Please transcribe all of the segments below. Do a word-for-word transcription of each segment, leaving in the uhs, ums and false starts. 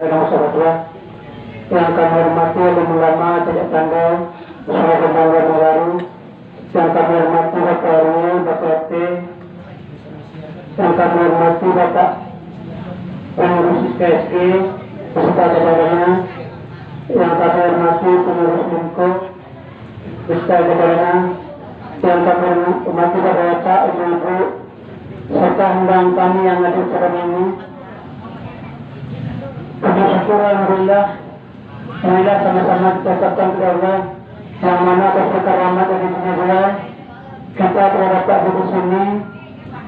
Yang kami hormati alim ulama, cadiak pandai, saudara-saudara nagari, yang kami hormati Bapak R W, Bapak R T, yang kami hormati Bapak pengurus S K S G beserta jajarannya, yang kami hormati pengurus Limko beserta jajarannya, yang kami hormati Bapak-bapak, Ibu-ibu, serta undang kami yang hadir pada malam ini. Puji syukur, alhamdulillah, marilah sama-sama kita ucapkan kepada Allah, yang mana atas berkat rahmat dan izin Beliau, kita telah dapat duduk di sini,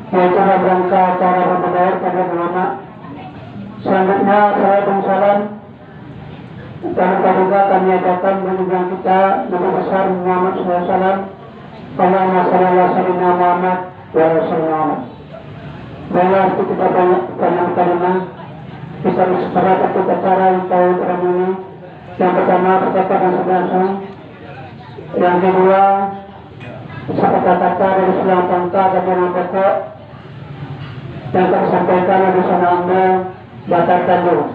yaitu dalam rangka acara berbudaya pada ulama. Selanjutnya, salawat dan salam tanpa duga kami aturkan bagi junjungan kita Nabi besar Muhammad sallallahu alaihi wasallam. Allahumma shalli ala sayyidina Muhammad wa ala sayyidina Muhammad. Baiklah, untuk kita banyak panjang kalimah, kita bersepakat untuk acara yang tahu pada ini. Yang pertama, percakapan langsung. Yang kedua, sepatah kata dari seorang pangka dan orang pokok yang akan disampaikan oleh sanak amba Batar Tanjung.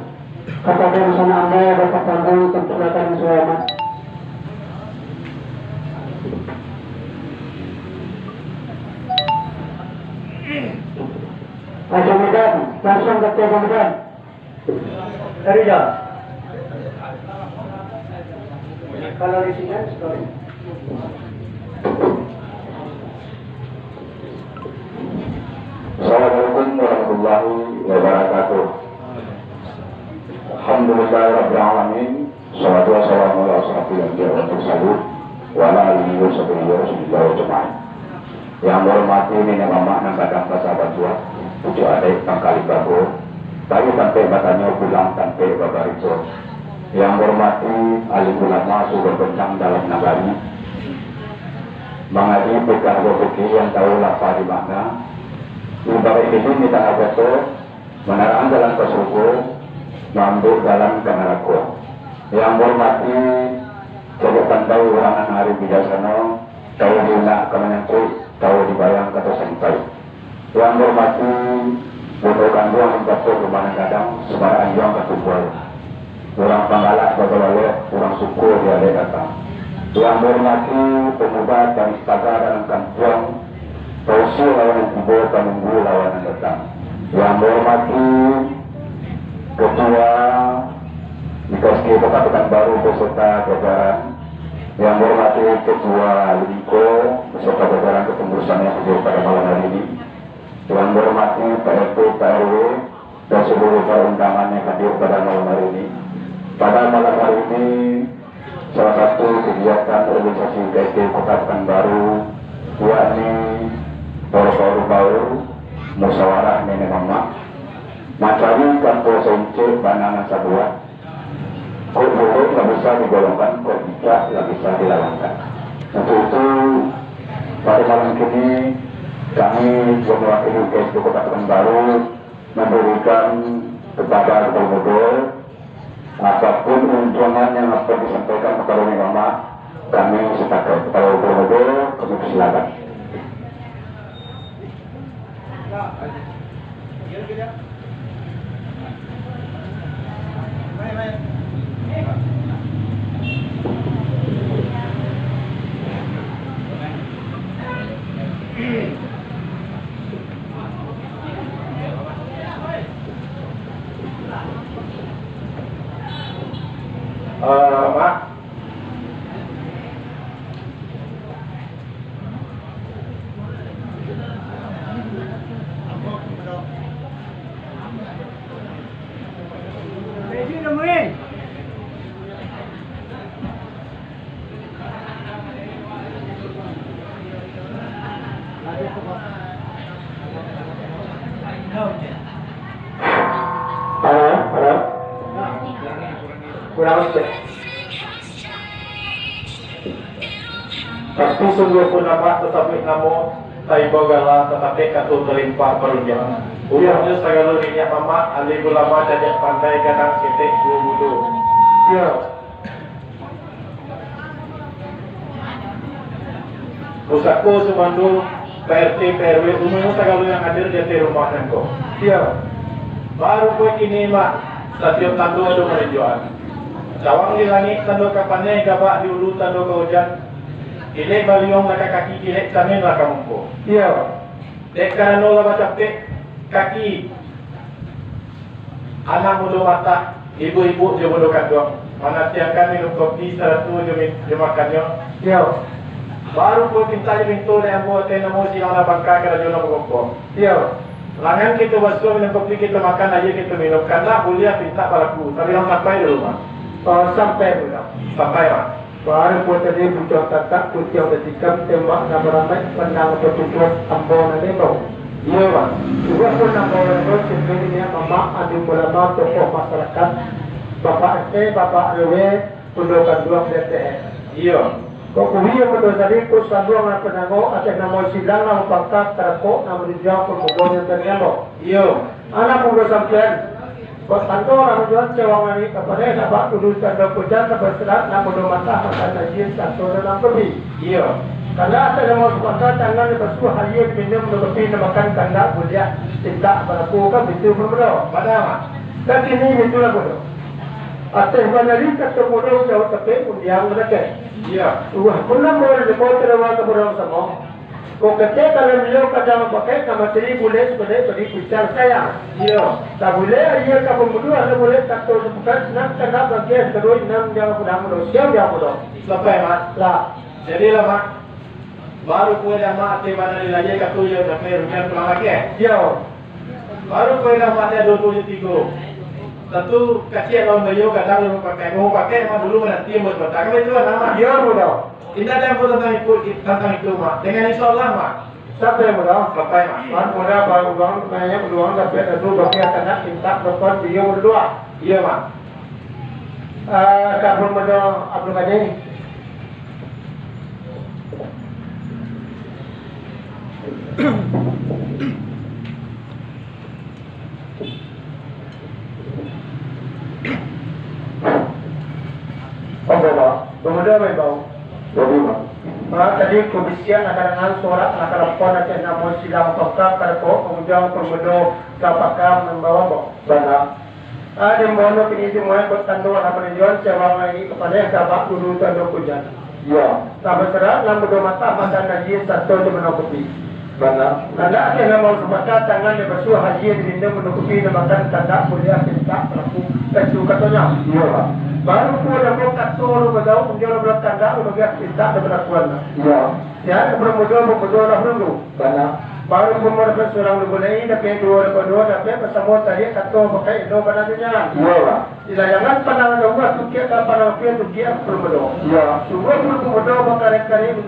Kepada sanak amba Batar Tanjung, untuk akan selamat. Haji Medan, langsung ke Haji Medan. Dari dah. Kalau di sini, sorry. Assalamualaikum warahmatullahi wabarakatuh. Alhamdulillahirabbil alamin. Salatu wassalamu ala asyrafil anbiya wal mursalin, wa ala alihi wa sahbihi wa rasulillah wa jamaah. Yang ambo hormati niniak mamak nan gadang basa bantuak, cucu adaik pangkali bago, payi tampek batanyo, pulang tampek babarito. Yang ambo hormati alim ulama sudah bentang dalam nagari, mangaji fikah bapikir yang tahu lafaz di makna, ibarat lilin di tangah jato, manarang jalan ka surugo, maambiak jalan ka narako. Yang ambo hormati, cadiak pandai urang nan arif bijaksano, tahu di inak ka manyangkuik, tahu di bayang ka tasampai. Yang ambo hormati, bundo kanduang nan patuah rumah nan gadang, sabana anjuang ka tubuah. Urang panggalak babalek, urang suko di alek datang. Yang ambo hormati, pamuda dari Sitaga dalam kampuang, pausia lawan nan tibo, panunggu lawan nan datang. Yang ambo hormati, Ketua di K S G Kota Pekanbaru beserta jajaran. Yang ambo hormati Ketua Limko beserta jajaran kepengurusan yang hadir pada malam hari ini. Yang ambo hormati Pak R T, Pak R W, dan seluruh para undangan yang hadir pada malam hari ini. Pada malam hari ini, salah satu kegiatan organisasi K S G Kota Pekanbaru, yakni baru-baru musyawarah nenek mamak, mancari kantua saincek bana nan sabuah. Kok buruak lah bisa digolongkan, kok bijak lah bisa dilawangkan. Untuk itu, pada malam kini, kami mewakili K S G Kota Pekanbaru memberikan kepada Ketua Mudo, apapun undangan yang akan disampaikan kepada nenek mamak, kami sepakat. Kepada Ketua Mudo, kami persilakan. Eh, Mak. Halo, halo. Kurang sikit. Pasti sungguah pun nama, tatapi namo, taibo gala, tatapi kato talimpah parundiangan. Iyo. Umurnyo sagalo niniak mamak, alim ulama, cadiak pandai, gadang ketek, duo mudo. Iyo. Pusako sumando, Pak R T, Pak R W, umum sagalo yang hadir di ateh rumah nangko. Iyo. Baru buek ini, Mak. Satiok tando ado panunjuakan. Cawang di langik tando ka paneh, gabak di ulu tando ka ujan. Kilek baliuang lah ka kaki, kilek camin lah ka muko. Iyo. Dek karano lah bacapek kaki anak mudo matah, ibu-ibu jo mudo kanduang, manantiangkan minum kopi sarato jo mi-, jo makannyo. Iyo. Baru pulo pintak jo minto dek ambo ateh namo si Anak Bangka karajo nan bakokoh. Iyo. Langan kito basuah, minum kopi kito makan, aia kito minum, kandak buliah pintak balaku. Tapi lah sampai di rumah. Oh, sampai pulo. Sampai, Mak. Baru pulo tadi bucuang tatak, kutiang tatikam, tembak nan baramaik, pandang batujuah, ambo nan diimbau. Iyo, Mak. Sudah pun ambo nan diimbau, sipin niat mamak, alim ulama, tokoh masarakat, Bapak R T, Bapak R W, Pulo Kanduang, D T R. Iyo. Kok kuwi yang betul tadi, ku sanduang nan pandango, ateh namo silang nan mapangka, tarakok nan manunjuang, pun mudo nan tadi ambo. Iyo. Anak mudo sampian, kok tando urang jual cewang nani kapado sabab dulu tando pujan, sabab serat nak bodoh matah makan najis, satu dalam kopi. Iyo. Karena asa namo sepangka tangan dibasuh, aia diminum, minum kopi, nak makan kandak buliah, pintak balaku kan bitu pun bodoh. Bana, Mak. Dan kini bitulah bodoh. Ateh banari kato bodoh jauh tapi undiang badakek. Iyo. Wah, pun namo limo tarawa ka bodoh samo. Kok ketek dalam iyo kadang pakai ka materi bulek sebelah beri pucang sayang. Iyo. Tak bulek, iyo ka pembunuh, ada bulek kato sebukan senang, kena bagian kedua enam jam pulang mudo, siang jam mudo. Sampai, Mak. Lah. Jadilah, Mak. Baru kue dah, Mak, ati mana di layar kato iyo sampai rugian pulang lagi, eh? Iyo. Baru kue dah, Mak, dia dua puluh tiga. Tentu kacik lawan bayo kadang lalu pakai. Mau pakai, Mak, dulu nanti mau sebentar. Kan itu nama. Iyo, mudo. Indak ada yang tentang itu, tentang itu, Mak. Dengan insya Allah, Mak. Sampai mudo. Sampai, Mak. Mak, mudo baru uang, nanya uang, tapi ado dua belas anak minta dokon dia berdua. Iya, Mak. Eh, kabun mudo Abdul Ghani. Oke, Pak. Pemuda Maibau. Jadi, Pak. Ah, tadi ku bisiak nak kadangan suara nak kalapon nak cek namo silang peka, kada ko, pemuda, pemuda, kapaka membawa, Pak. Bana. Ah, di mono kini di mono kok tando lah menunjuan, cewang lagi kepada yang sabak dulu tando kujan. Yo. Lah baserak, lah mudo matah, makan gaji, sato jo mano kopi. Bana. Kandak ati nan mau sapakat, tangan dibasuah, aia diminum, minum kopi dimakan, kandak buliah pintak palaku, itu katonyo. Iyo, Pak. Baru pulo dapek kato lu bajauah, undiang lu kandak, lu bagiah pintak dipalakuan. Iyo. Siap, bamudo, bamudo lah dulu. Bana. Baru pun dapek surang lu bulai, dapek duo, dapek duo, dapek basamo tadi, kato pakai ilo bana tunjangan. Iyo, Pak. Ilah jangan pandang jauah, tukiak ka pandang api, tukiak ka puluh bodoh. Iyo. Sungguah puluh bodoh, bakarek-karek,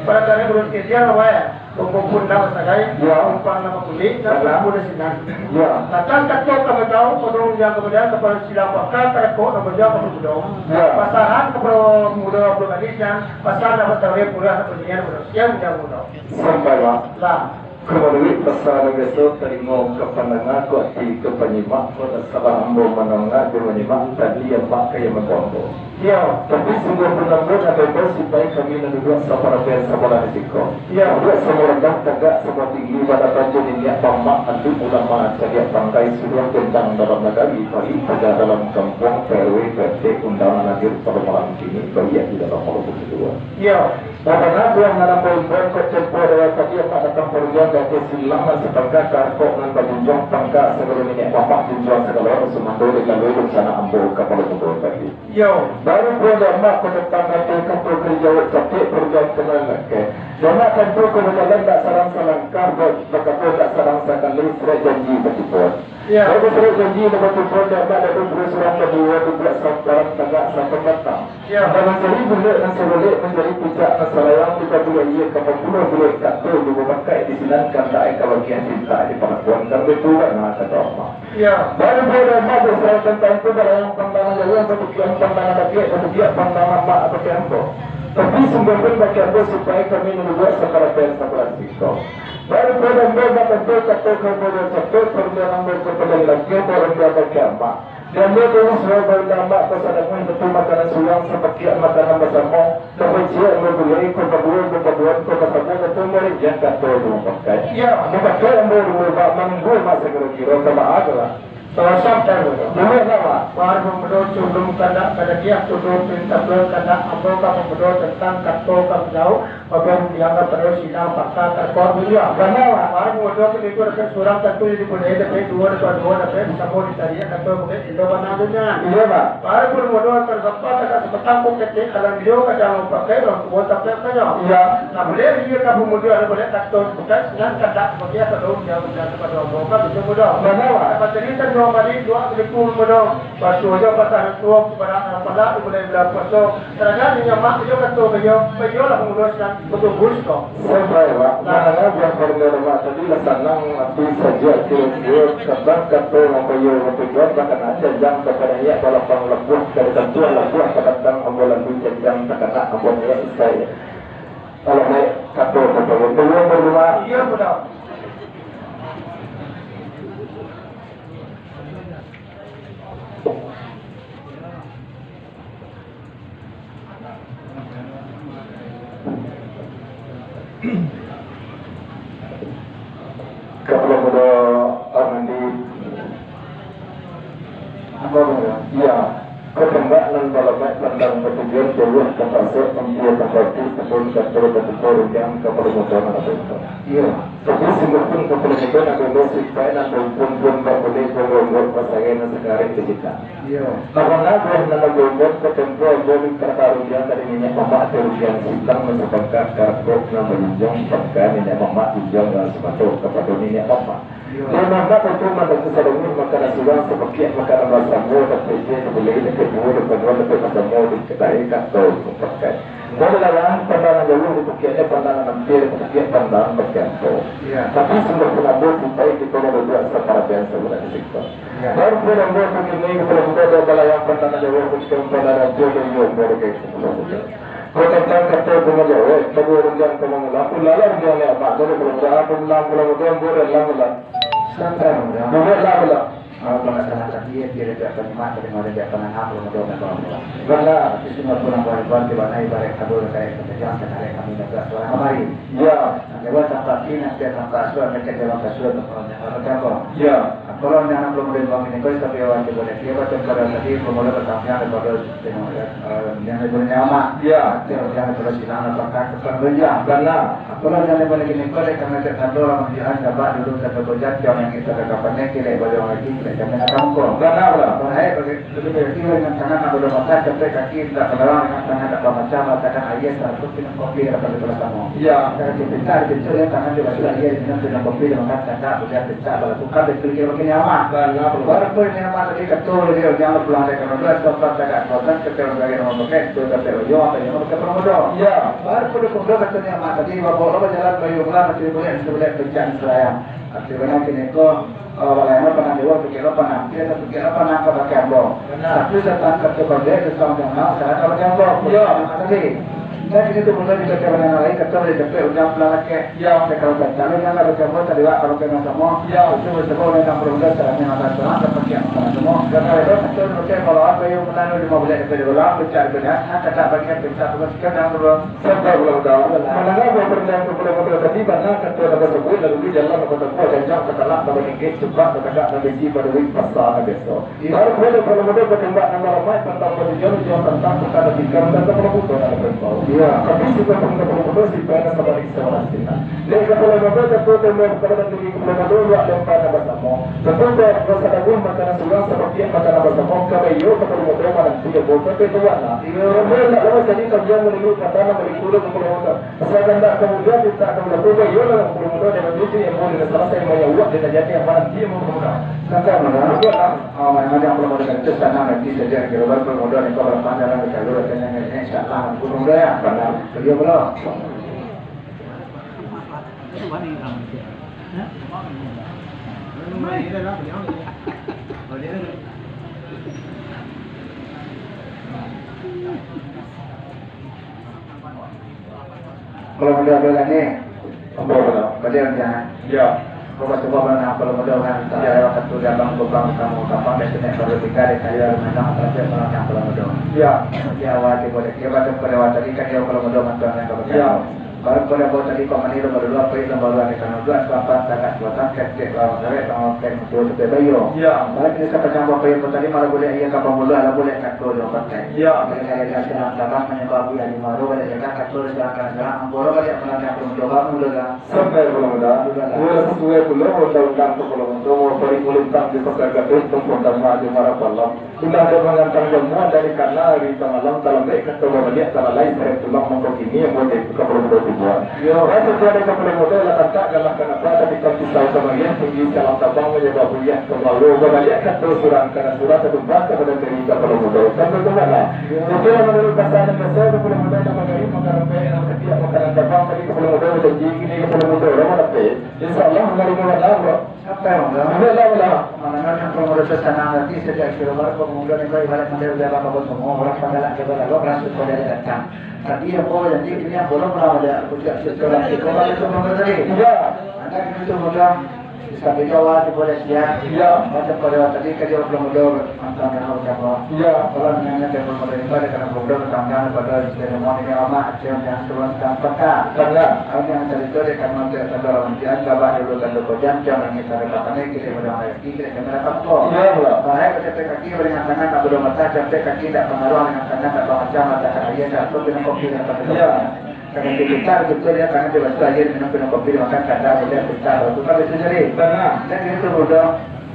bakarek urus kediang, wai. Bumbu pun dah basagai, iyo, umpang nama kulik, dan bumbu dah sinan. Iyo. Datang kato ka batau, kodong yang kemudian, kapalo silang paka, karakok, nama jauh, kapalo bodoh. Iyo. Pasahan, kapalo muda, kapalo gadis, yang pasal dah batau, purah, kapalo nian, bodoh. Siang, jauh, bodoh. Sampai, Pak. Lah. Ka manuruik pasaran biaso, talingo ka pandanga, ko ati ka panyimak, ko lah salah ambo mandanga jo manyimak, tadi amak ka iyo mangko ambo. Iyo. Tapi sungguah pun ambo nan bebas, sipaik kami nan duduak saparapaian sabalah di siko. Iyo. Duduak samo randah tagak samo tinggi, badapan jo niniak mamak, alim ulama, cadiak pandai, suruah gendang dalam nagari, paling tagak dalam kampuang, P R W, P R T, undangan hadir pado malam kini, baiak di dalam malam kedua. Iyo. Sabana buah nan ambo imbau kok tempo dewa tadi, apak datang parujuang, dake silang nan sapangka, karakok nan bajunjuang, pangka sagalo niniak mamak, junjuang sagalo sumando, dilalui rencana ambo kapalo mudo tadi. Yo. Baru pulo dek amak kok tantang kato, kato ka dijawek capek, parujuang ka nan lakeh. Dek amak tantu kok bajalan dak sarang salangkah, ba-, bakato dak sarang sakali, surek janji batipuan. Yo. Baru surek janji nan batipuan, dek amak dadu buruih surang baduo, dibuek samparan tagak sampai batang. Yo. Nan mancari bulek nan sabulek, mancari pucak nan salayang, dipabulek iyo ka pambuluah, bulek kato jo bamakai di sinan, kandak ka bagiah pintak di palakuan, kan baitu bana kato amak. Yo. Baru buah dek amak basarah tantang tu, balayang pandangan jauah, batukiak pandangan dakek, batukiak pandangan amak bakeh ambo. Tapi sungguah pun bakeh ambo, sipaik kami nan duduak saparapaian sabalah siko. Baru buah dek ambo bakato, kato ka ambo nan capek, parujuang ambo ka paling lakeh, baru buah bakeh amak. Di ambo tu sudah baulama, pasan ambo itu makanan surang, sapakiak makanan basamo, kapeciak ambo gulai, ko baduo, ko baduo, ko basamo, ko pamarijan kato jo mapakai. Yo. Mapakai ambo dulu, bak manggu amak sagiro-giro, ka baa lah. Sabanta dulu. Buliah lah, Pak. Para pamudo, sabalun kandak ka dagiah, tuduah pinta pulang kandak ambo ka pamudo tantang kato ka baliau, ambo dianggap ado silang paksa tarkuat buliah. Bana, Pak. Para pamudo, kini tu dapek surang tantu jadi buliah, dapek duo, dapek duo, dapek samo ditariak kato bukik Indo Panang Dunia. Iyo, Pak. Para pamudo, antaro sapa tagak sapatang kok ketek, alam dio ka jangan pakai, urang tuo sampai kanyo. Iyo. Nah, buliah iyo ka pamudo, ado buliah kato bukan, sinan kandak bagi atau daun jauh. Kapado ambo ka bisuak mudo. Bana, Pak. Dapat carito duo kali, duo kali pun mudo. Pasu jo patah tuo, pada anak pala, mulai bulan puaso. Taraga di nyamak jo kato baiyo, baiyolah mudo sinan, batunggu siko. Sampai, Pak. Nah. Manangah buah parmai rumah tadi lah sanang ati sajo kiro-kiro, sabab kato urang baiyo, urang tujuan bakana jajang kapado ayak balapang labuah, dari tantuan labuah ka batang ambo lalu jajang takana ambo niaik isai. Kalau naik kato ka baiyo, baiyo rumah. Iyo, mudo. Kapalo Mudo Armandi. Apa, Mudo? Iya. Kok tembak nan balamaik pandang batujuan, jauah ka pasek, ampia ka pati, kebun, kantor, batuko, rujang, kapalo Mudo nan ada itu. Iya. Tapi sungguahpun kapalo Mudo nan dulu sipai nan rumpun pun bakulih pun rumpun pasagai nan sakarek dicikak. Iyo. Karano buah nan ambo buek ka tempo ambo di parkarudian dari niniak mamak, karudian sitang nan sapangka karakok nan manjunjuang pangka niniak mamak junjuang nan samato kapado niniak mamak. Iyo. Niniak mamak tantu mandaku sadonyo makanan surang sapakiak makanan basamo, dapek je dibulai, dapek duo, dapek duo, dapek basamo, dikatahui kato pakai. Kok dilarang pandangan jauah dipukiaknyo pandangan ampia, dipukiak pandangan bakianto. Iyo. Tapi sungguahpun ambo sipai kito nan duduak saparabian sabulan di siko. Iyo. Baru pun ambo kini kapalo Mudo balayang pandangan jauah, bukan pandangan jauah, iyo, ambo dek kapalo Mudo. Kok tantang kato bungo jawek, kaduo rundiang ka mamula, ulala rundiang ni amak, jadi kapalo Mudo, ambo pulang, kapalo Mudo, ambo dalam, dalam. Santai, Mudo. Mudo lah, lah. Kalau panasaran tadi, ya, dia tidak pernah, tapi mau dia pernah ngapa, Mudo, dan bawa pulang. Bana. Tapi semua pulang, bawa, bawa, di mana ibarat kabur, kayak pekerjaan, sekarang kami dapat suara kamari. Iyo. Nanti buat tampak ini, nanti tampak suara, mereka jalan ke suara, tempat yang kalau macam apa. Iyo. Kalau anak belum boleh bangun ini, kau sampai awal tu boleh. Dia baca pada tadi, belum boleh bertanya kepada yang, eh, yang boleh nyaman. Iyo. Nanti orang yang boleh silang, apakah tukang kerja. Bana. Kalau yang boleh gini, kau dia kena cek kantor, orang dia coba dulu satu kerja, yang kita dah kapan ni, kira boleh orang lagi, kira jangan ada muka. Bana, bana. Kalau hai, bagi Jadi, berarti dengan tangan nak boleh makan, sampai kaki minta penolong, dengan tangan tak macam, mengatakan ayah seratus minum kopi dapat dipelak kamu. Iyo. Kita kaki pintar, pintar, ya, tangan juga sudah, iya, minum, minum kopi, dia makan, kata, boleh pintar, balakukan, betul, kira makin nyaman. Bana. Baru pun nyaman tadi, ketul, dia, jangan pulang dari Kanada, sebab tak ada kuasa, kita orang lagi nama pakai, itu, tapi, yo, apa yang mau kita promodo? Iyo. Baru pun dia kumpul, kata nyaman tadi, bawa, bawa jalan, bayu, pulang, masih boleh, masih boleh, pencak, serayang. Arti bana kini ko, eh, walaupun panah dewa, pikir lo panah, dia tak pikir lo panah ka pakai ambo. Bana. Tapi datang ka tukang dia, tukang jangan, saya tak pakai ambo. Iyo. Tadi, dan kini tu mula di kata bana lain, kata boleh dapat undang pulang lagi. Iyo. Saya kalau datang, lo jangan pakai ambo, tadi wak kalau kena samo. Iyo. Itu bersama orang yang belum dah, saya ni makan sama, tak pakai makan sama. Dan kalau itu, betul, betul, kalau apa yang menanam lima belas, dapat dua belas, pecah, pecah, nah, kata bagian pecah, terus kena dua. Sabda ulah udah. Manangah buah parndiang kapalo Mudo tadi, bana kato nan basabuik, lalu di jalan nan batampuah, janjang nan talak nan batingkek, cupak nan tagak nan bisi, manuruik pasa nan biaso. Iyo. Baru kapalo Mudo batimbak nan balamaik, tantang batujuan, tujuan tantang pakana tikam, tantang kapalo Mudo nan baimbau. Iyo. Tapi sudah pun kapalo Mudo, sipai nan sabalik sawalah sinan. Dek kapalo Mudo, kato tembok kapalo nan tinggi kapalo Mudo, luak lempa nan basamo. Tantu ba-, basadabuah makanan surang, sapakiak makanan basamo, ka baiyo kapalo Mudo mananti ambo ka ketuaan. Iyo. Ambo indak lamo jadi kajian manimbua kata nan baliku dek kapalo Mudo. Sagandak kamudian, pintak ka balaku, baiyolah kapalo Mudo, dek mancuci ambo, dek salasai manyauak, dek najadi aman, dek ambo kapalo Mudo. Sangka Mudo. Betul lah. Oh, memang yang kapalo Mudo itu sanang hati saja, kira kapalo Mudo ni, kalau pandangan betul, katanya, insya Allah, kapalo Mudo ya. Benar. Beliau belum. Kalau Mudo ado lagi, apa, Mudo? Baliau jangan. Ya. Kau cuba mana kalau Mudo kan, tak ada waktu dia bang, kau bang, kamu kapan dia kena baru tiga, dia kaya, ya, rumah, tak ada, kalau yang kalau Mudo. Ya. Dia awal dia boleh, dia baca pada waktu tadi kan, dia kalau Mudo mantuan yang kalau, ya, Baru pada buah tadi, kok mani lo baru lo, apa lo baru ada kan ujuan, sapan tagak buatan, kecek lawan serek, lawan pen mutu tu bayo. Ya. Baru di sapanjang buah payo tadi, malah boleh iya kapal mula, lah boleh kato lo pakai. Ya. Boleh kaya dia serang tabang, menyebab buah di maru, boleh jaga kato, serang kan serang, ambo lo balik pulang kampung, coba mula lah. Sampai pulang dah. Mula lah. Mula sesuai pulo undang-undang tu, kalau untuk mau beri kulintang di pasar gadis, tumpang dama di marah palam. Sudah ado mangantang jamuan dari kana ari tamalam, talambek kato babaliak, talalai sarek pulang, mangko kini ambo jadi kapalo mudo tubuan. Yo. Raso tiada kapalo mudo, lah tantak galah kanapa, tapi kan pisau kamariah, tinggi salang tabang, manyabab buliah ka bawah, babaliak kato surang kana surang, tatumpah ka badan diri kapalo mudo. Sampai tu lah. Yo. Itu lah manuruik pasal nan biaso, kapalo mudo nan bagari, makan rempek, nan katiak, makanan tabang, tadi kapalo mudo bajanji, kini kapalo mudo lah malapeh. Insya Allah, manarimo bana, bro. Sampai, bro. Ambiak lah, bro. Manangakan pangurusan sanang hati, sajak kiro baru pangurusan yang baik, balik mandai udah lama bertemu, orang panggalan jaga lalu, rasu kau dari datang. Tadi yang kau janji, ini yang belum pernah ada, aku tidak sesuai lagi. Kau balik tu, bro, tadi. Iya. Anak itu, bro, bisa beda, wah, tu boleh siap. Iya. Macam pada tadi, kerja belum ada. Mantan dalam agama. Iya. Kalau mengingat dan pemerintah, dia kena berdoa tentang pada isteri rumah ini, amat, yang, yang tuan sedang peka. Benar. Kalau yang cerita, dia akan nanti tanda lawan dia, gabah dulu tanda kojam, jangan kita dapat ini, kita berdoa lagi, kita kena dapat kok. Iya, benar. Bahaya kecapek kaki, beringat tangan, tak berdoa mata, capek kaki, tak pengaruh, dengan tangan, tak baca, mata tak air, tak pun, dengan kopi, tak pernah. Iya. Kalau kita betul ya, karena dia baca aja, minum, minum kopi, makan, kadar, boleh, kita, baru kan itu jadi. Benar. Jadi itu udah,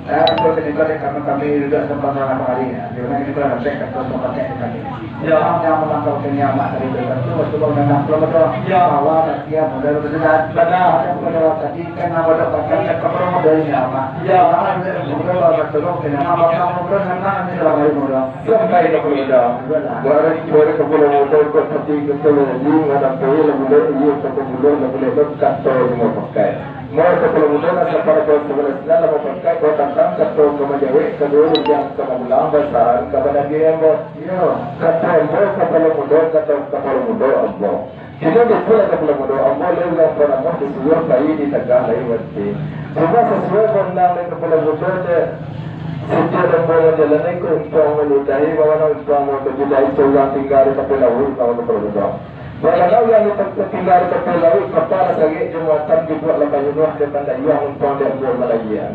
eh, apa kini kau dek, karena kami juga sempat salah kembali ya. Di mana kini kau dapat kan, kau sempat cek kami. Ya. Yang, yang melangkah ke niamat dari Tuhan itu, waktu kau datang ke Ramadan, ya, bahwa dia modal besar. Benar. Ada pada waktu tadi, kan nama dok baca, kan kau modal niamat. Ya. Karena dia modal, kalau tolong ke niamat, bakal modal, karena ini dalam hari modal. Sampai ka Pulau Mudo. Barang juo ka Pulau Mudo, kok pati ka Pulau Mudo, ngadang payah lah bulek, iyo ka Pulau Mudo, lah bulek lo kato limo pakai. Mau ka Pulau Mudo, nasa pada buah sabalah sinan lah mapakai, buah tantang kato ka manjawek, kaduo rundiang ka mamulang, basaran ka badan diri ambo. Iyo. Kato ambo ka Pulau Mudo, kato ka Pulau Mudo ambo. Kini batua lah ka Pulau Mudo, ambo lai urang panamuah disuruah pai di tagah lai banti. Cuma sasuai baundang lai ka Pulau Mudo, dek. Satiok ambo manjalani ka untuang maludahi, bawana untuang maludahi, surang tingga di tapi lauik, bawa ka Pulau Mudo. Bawana urang di tapi tingga di tapi lauik, kapal lah sarik jo muatan, dibuek lah bayunuah, dek pandayuang untuang dek ambo malagian.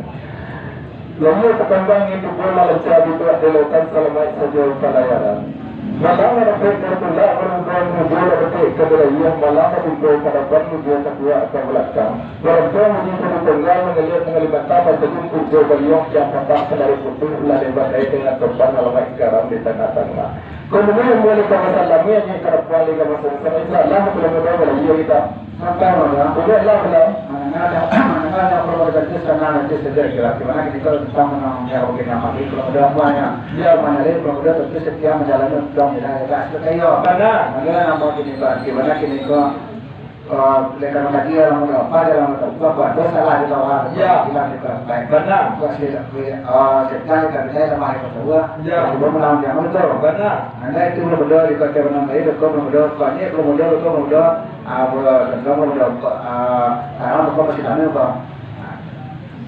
Layia takambang itu pun malanca dibuek di lautan, salamaik sajo palayaran. Malang dapek ka tulak, baruntuang tujuah dapek ka di layia, malang batimpo ka dapan, tujuah ka tuak ka balakang. Baruntuang bunyi ka di tunggal, mangaliak mangaliak mata, basajun tujuah baliong, kiang patah kanari putuih, lah dibandai dengan topan, alamaik garam di tangah-tangah. Kamudian, mulai ka masalah ni, hanya ka dapan, di ka masalah, insya Allah, Pulau Mudo balayia kita. Sampai, Bang, ya. Boleh lah, Bang. Manangah, manangah, Bang, kalau ada kerja sana, nanti saja kira. Di mana kita tentang menang, ya, oke, nama dia, kalau ada apa, ya. Ya. Mana dia, kalau ada, tentu setia menjalani undang, ya, ya, ya, seperti itu. Benar. Ada nama kini, Bang. Di mana kini, Bang? Eh, oleh karena tadi, ya, lama apa, ya, lama apa, apa, ada salah di bawah, ya. Bilang di kelas lain. Benar. Bukan sih, eh, setia, kita bisa sama, ya, betul. Ya. Belum menang, jangan betul. Benar. Anda itu belum betul, di kota Benang Raya, betul, belum betul. Kok ini belum betul, betul, belum betul. Ah, bulan, bulan, bulan, bulan, ah, sekarang buka masih kami, buka.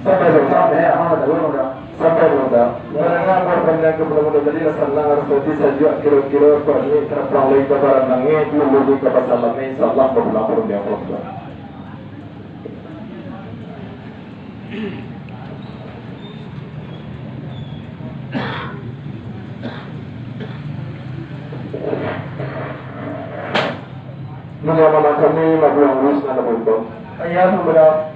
Sampai, sampai, ya, apa, betul, bulan, bulan. Sampai, bulan, bulan. Menengah buah panjang ka Pulau Mudo tadi, lah sanang harus berarti sajuak kiro-kiro, kok ni terapang lagi ka barang nangis, dulu di ka pasar lami, insya Allah, bapulang pun dia, bulan, bulan. Niniak mamak kami, Mak Buang Lus, nan ado buntung. Ayah, sudah.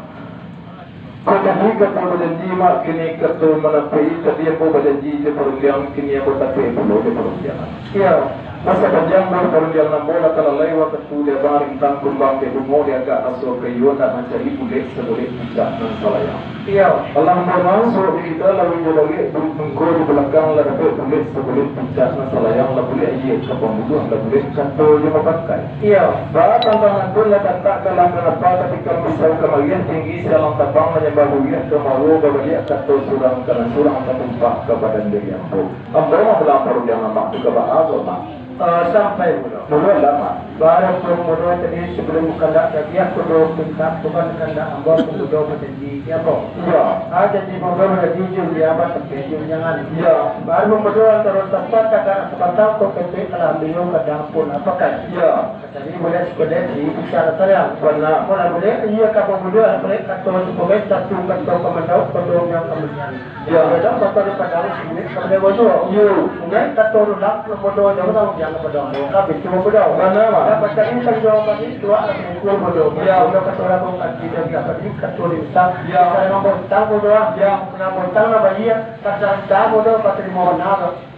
Kok tadi kato bajanji, Mak, kini kato manapik-i, tadi ambo bajanji jo parundiang, kini ambo tapek pulo jo parundiang. Iyo. Masa panjang buah parundiang ambo lah talalai wakatu di abang rintang kumbang di bungo di agak raso kayo nak mancari bulek sabulek puncak nan salayang. Iyo. Alah ambo masuak di ida lalu jo lawik bungko di balakang lah dapek bulek sabulek puncak nan salayang lah bulek aia ka pambuluah lah bulek kato jo mapakai. Iyo. Ba tantang nan tu lah tantak kalah kanapa tapi kan pisau kamariah tinggi sialang tabang manyambah buriah ka maruo babaliak kato surang ka nan surang tatumpah ka badan diri ambo. Ambo mambulang parundiang amak tu ka baa ko, Mak? Ah, sampai mudo. Mudo lah, Mak. Baru pun mudo tadi, sabalum kandak dagiah, kudo pintak, bukan kandak ambo, pun mudo bajanji. Iyo. Ah, janji mudo bajanji, jun dia batapek, jun jangan. Iyo. Baru mudo antaro sapat, kadang sapatang, kok ketek, kalah ambil, kadang pun apakan. Iyo. Tadi buliah saketek di bicara sayang. Bana. Kalau buliah, iyo ka mudo, buliah kato sabagai satu kato ka mandauk, kato yang kemudian. Yo. Kadang kato di padang, sini ka mudo. Yo. Sungai kato dulang, ka mudo, jauh tanggung jawab ka mudo. Ka pintu mudo. Bana, Mak. Dan baca ini tanggung jawab tadi, dua atau pintu mudo. Yo. Mudo kato lagu kaji dan dapat di kato di utang. Yo. Misalnya, mambo utang mudo. Yo. Nak utang nak bayar, kadang utang mudo, ka tarimo bana.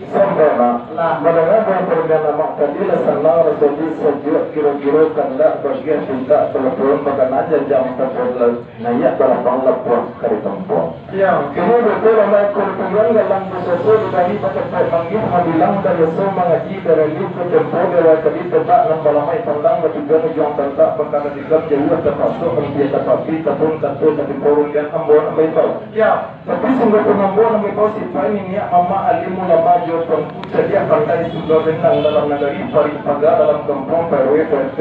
Sampai, Mak. Lah. Mandanga buah parundiangan Amak tadi, lah sanang rasonyo sajuak, kiro-kiro kandak bagiah pintak palabuahan, bakanan janjang tabuah laut, nayiak balapang lapuah ka ditampuang. Iyo. Kini batua lah iko dipulang, galang basasuo dibari batampek manggih, mambilang baiaso mangaji, darali ka tempo dewa tadi, tobak nan balamaik pandang, batujuan ujuang tantak, bakana dikam jauah tapaso, ampia tapapi, tapun kato, tapi parundiangan ambo nak baitau. Iyo. Tapi sungguah pun ambo nan baitau sipaik niniak mamak alim ulama jo tuanku cadiak pandai sumber rindang dalam nagari, parik paga dalam kampuang, P R W, P R T,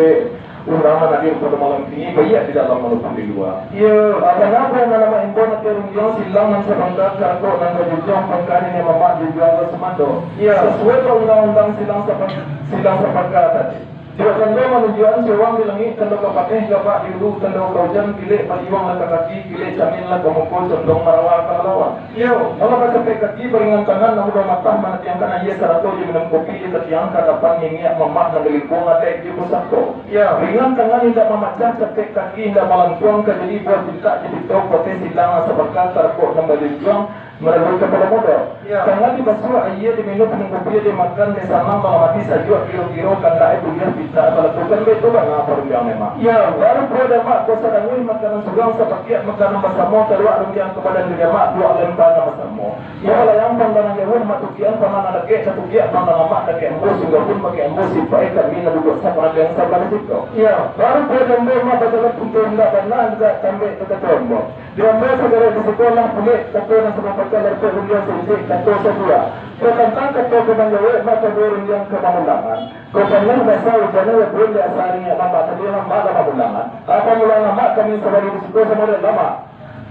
undangan hadir pado malam kini, baiak di dalam maupun di lua. Iyo. Apo namo nan amak imbau nan tarundiang silang nan sabangka, karako nan bajunjuang pangka niniak mamak junjuang ka sumando. Iyo. Sasuai jo undang-undang silang sapa-, silang sapangka tadi. Dek tando manunjuakan surang di langik, tando ka pateh gabak di ulu, tando ka ujan kilek maliuang lah ka kaki, kilek camin lah ka muko, condong marawa ka malawan. Iyo. Malah bacapek kaki, baringan tangan, nan mudah matah manatiangkan aia sarato jo minum kopi di tatiang ka dapan niniak mamak nan dilingkuang adaik jo pusako. Iyo. Ringan tangan indak mamacah, capek kaki indak malantuang, ka jadi buah pintak jo pitau, pateh silang asa baka, karako nan bajunjuang, Maraluik kapalo mudo. Iyo. Tangan dibasuah aia, diminum, minum kopi, dimakan, disanang, malam ati sajuak, kiro-kiro kandak buliah pintak balakukan, baitu bana parundiangan, Mak. Iyo. Baru pulo dek Mak, ko sadanguih makanan surang, sapakiak makanan basamo, kaluak rundiang ka badan diri Mak, duo lempa nan basamo. Iyo. Balayang pandangan jauah, Mak, tukiak pandangan dakek, satukiak pandangan Mak dakek ambo, sungguah pun bakeh ambo, sipaik kami nan duduak saparagaian sabalah siko. Iyo. Baru pulo dek Mak, bajalan punto indak bana, indak tambek ka kato ambo. Di ambo sagalo di siko lah pulek, kato nan sabapakah larpek rundiang saijik, kato sabua. Kok tantang kato ka manjawek, mako duo rundiang ka pamulangan. Kok panjang basa ujanyo, yo pun di asa ari niniak mamak tadi, mamak lah pamulangan. Ah, pamulangan Mak kami sabali di siko samo dek Mak.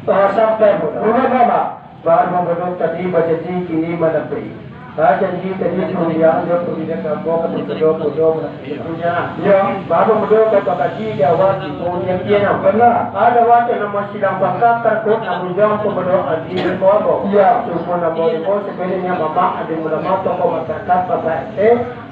Ah, sampai pun. Buliah, Mak. Baru bodoh tadi bajanji, kini manapik. Bajanji tadi diundiang jo pambina kampo ka dipodo-podo manapik. Yo. Baru bodoh ka bakaji di awal tibo diam-diam. Bana. Ado wakatu namo sidang pangka, takut nak ujang pambodoh adi ko ambo. Yo. Sumpah namo ibo sebenarnya mamak adi ulama tokoh masyarakat, bapak R T,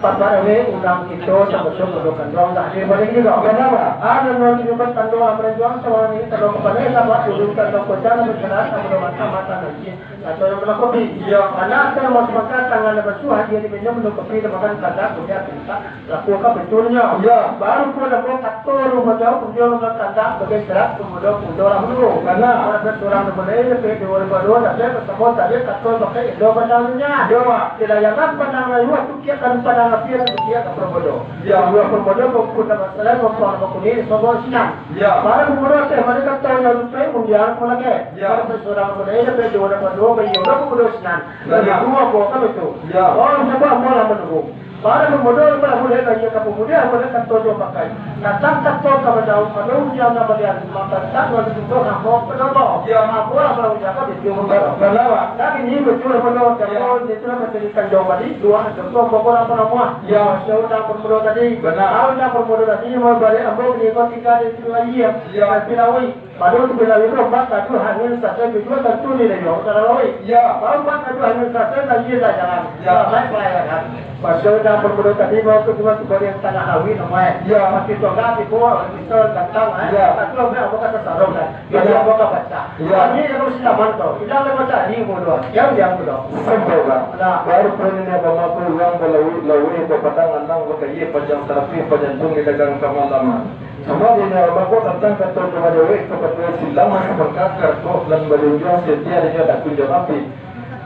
bapak R W, urang kito, tamasuak bodoh kanduang, tak hadir balik jugo. Bana, Mak. Ado namo tunjukan tando amal juang, sama ni tando kapalo, sama ujung tando kocan, masyarakat, bodoh mata-mata najis. Atau nan balaku kopi. Iyo. Anak tu masuk makan, tangan nan basuah, dia diminum, minum kopi, dia makan kandak, kemudian pintak lakukan betulnyo. Iyo. Baru pun ambo kato rumah jauh, kemudian rumah kandak, bagai serat, pemuda-pemuda lah dulu. Bana. Orang surang nan mulai, lebih dua ribu dua, tapi bersama tadi kato pakai Indo pandangnya. Iyo, Mak. Tidak jangan pandang layuah, tukiakan pandang api, tukiakan perbodoh. Iyo. Dua perbodoh, maupun nama selain, maupun nama kuning, semua sinan. Iyo. Baru pemuda teh, mana kato yang lupa, undian pun lagi. Yo. Kalau surang pun, eh, sampai dua dapat dua, bagi urang pun dua sinan. Yo. Bagi dua buah kan itu. Yo. Oh, sebab ambo lah menunggu. Para pemuda, para muda, bagi ka pemuda, muda kato jo pakai. Datang kato ka mandaung, kalau ujian nak malihat, maka tak dua itu ambo penolong. Yo. Ambo lah kalau ujian kan itu. Benar, Pak. Tapi ini betul, betul, Yo. Betul, itu lah menjadi tanggung balik, dua, itu ambo kurang penolong. Yo. Saya undang pemuda tadi. Benar. Ah, undang pemuda tadi, mau balik, ambo beli kau tinggal di situ lagi, ya. Yo. Tapi lawai. Padahal tu bila itu ombak tadi hamil sasai berdua tentu ni dari orang utara lawai. Ya. Kalau ombak tadi hamil sasai lagi lah jalan. Ya. Baik pelayanan. Pasal dah berbodoh tadi mau ke dua sebagai tanah lawai namai. Ya. Mati tongga di bawah bisa datang eh. Ya. Tapi orang apa kata sarung kan. Ya. Jadi apa kata baca. Ya. Kami yang mesti aman tau. Tidak ada baca di bodoh. Yang yang bodoh. Sampai bang. Nah. Baru pun ini apa mampu uang berlawai lawai berpatang anang berkaya panjang terapi panjang tung di dagang kemalaman. Cuma di nyo bako tantang kato ka manjawek, kato silang nan sabangka, karako nan bajunjuang, setia di nyo tak kunjuang api.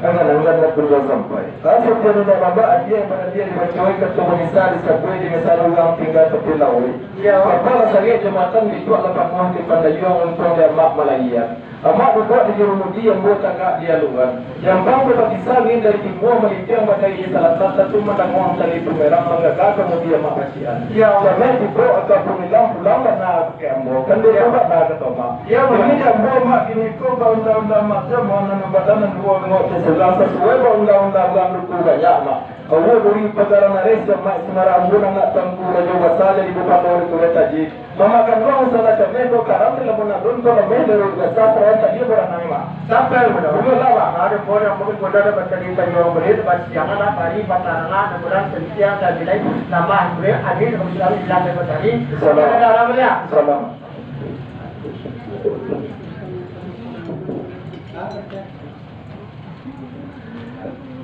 Angan-angan nan kunjuang sampai. Lah setia di nyo baba, adia nan adia dibacoai, kato bamisa disabuik, di misal urang tingga tapi lawai. Iyo. Kapalo sarik jambatan, bituak lah panuah di pandayuang, untuang di amak malahian. Amak duduak di jurumudi, ambo tagak di aluan. Jambang babakisah angin dari timua, malintiang badai di salatan, tantu mandanguang tali bumerang, manggaga kamudi amak bacian. Iyo. Jameh tibo aka Bumilang, pulang bana ka ambo, kan beko bana kato amak. Iyo, kini di ambo amak kini ko baundang-undang macam, nan badan nan duo bengok sisulang, sasuai baundang-undang urang duku banyak amak. Awo duri pagara nareh, siap maik sumara ambo, nan nak tangku rajo basa, jadi bupando di Kurai Taji. Mamakan uang salah jameh ko, karam di lamun alun ko, lameh dari basa, sarayan tadi baranai, Mak. Sampai, Mak. Buliah lah, Mak. Ada pun yang mungkin pun ada bancari tanjuang beri, basiangan lah, pari, patarangan, ada bulan, sentiang, dan bilai, tambah, buliah, adil, kalau sudah bilang, dari bancari. Salam. Ada arah, buliah. Salam.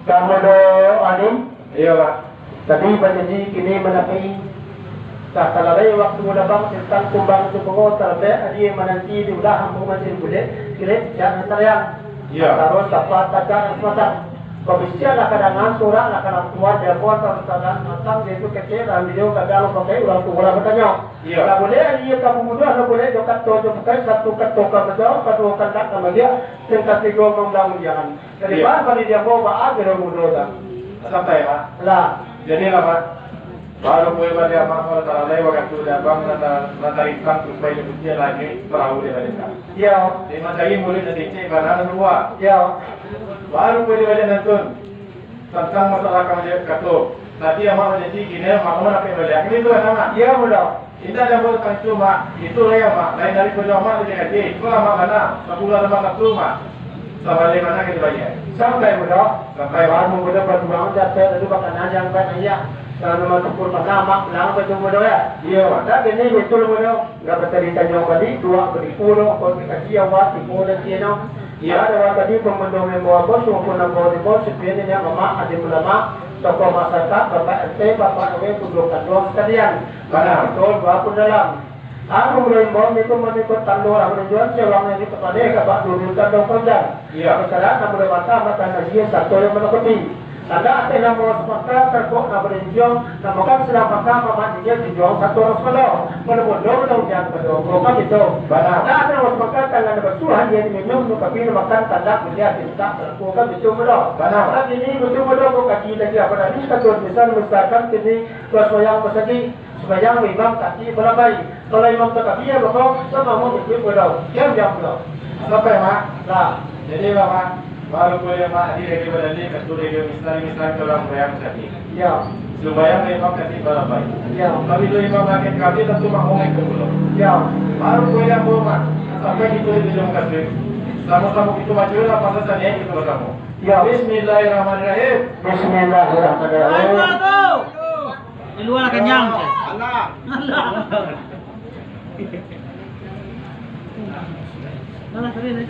Kamu do, Alim? Iyo, Pak. Tadi bajanji kini manapi. Tah talalai waktu labang, tantang kumbang tu pungo, talabiah adia mananti di ulah ambo mancari bulek, kilek, jak nan sayang. Iyo. Tarus dapat tajak nan samatang. Babisiak lah kadangan, surak lah kalampuan, jamuan tarus tajak samatang, yaitu kecek, rambio, gadang, pakai urang tua lah batanyo. Iyo. Lah bulek adia ka bubunuah, lah bulek jo kato jo bukai, satu kato ka manjawab, kaduo kandak ka maliak, sing katigo maundang undiangan. Jadi, Iyo. Bang, bali dia mau baat, dia mudo dah. Sampai, Pak. Lah. Jadi lah, Pak. Baru kue bali amak, kalau tak lalai, waktu dia bang, nata, nata rintang, supaya dia putih lagi, perahu dia balik, Pak. Iyo. Dia matahari murid dan dicek, bana dan dua. Iyo. Baru kue dia balik nantun. Tantang masalah kamu dia kato. Tadi amak bajanji, kini amak mau nak balik. Ini tu kan, Amak? Iyo, mudo. Indak ado buatan tu, Mak. Itu lai, Mak. Lain dari pado Mak tu jadi. Itulah, Mak, bana. Sapuluah tambah satu, Mak. Sabalik bana kito bayia. Sampai, Mudo. Sampai, Mak. Anu, Mudo, batuang dapek lalu bakana jang baik ayah. Kalau nama tukur bana, Mak, pulang apa tu, Mudo, ya? Iyo, Mak. Tapi ni betul, Mudo. Ndak bisa ditanyo balik, dua beribu lo, kau dikasih awak, tipu dan tiano. Iyo. Ada awak tadi pemandang membawa bos, maupun membawa di bos, sepian ini, Mak, ada ulama, tokoh masyarakat, Bapak R T, Bapak R W, kudo kanduang sekalian. Bana. Betul, dua pun dalam. Aku mulai imbau niku maniko tando urang manunjuan, siawang nan dipatoleh ka bak dulu tando panjang. Iya. Masalah nan bulan mata, mata saji, sato yang manakuti. Tanda ateh namo sapaka, tarkok nan barinjuang, namakan silang maka, mamak dingin junjuang, sato urang sapalo. Manamundo, manaundian, manaundian, gitu. Bana. Tanda ateh namo sapaka, tangan basuah, yang diminum, nukapi, namakan, tanda, kuliah, cinta, tarkok, kan gitu, mudo. Bana. Tapi ini betul, mudo, kok kaji lagi, apa tadi, satu tulisan, misalkan, kini, dua sembahyang, masajik, Sumbayang imam kaki balambai. Kalau imam takabia, mako, sama mau ikut pulau. Diam, diam pulau. Sampai, Mak? Lah. Jadi, Mak, baru boleh, Mak, di radio badani, katu radio misal, misal, kalau sumbayang tadi. Ya. Sumbayang imam kaki balambai. Ya. Tapi tu imam lagi kaki, tentu mak mau ikut pulau. Ya. Baru boleh, Mak. Sampai di tujuh, tujuh kasih. Sama-sama kita baca lah, pasal tadi kita bersama. Ya. Bismillahirrahmanirrahim. Bismillahirrahmanirrahim. Di luar lah kenyang. Alah. Alah. Alah, tadi ni.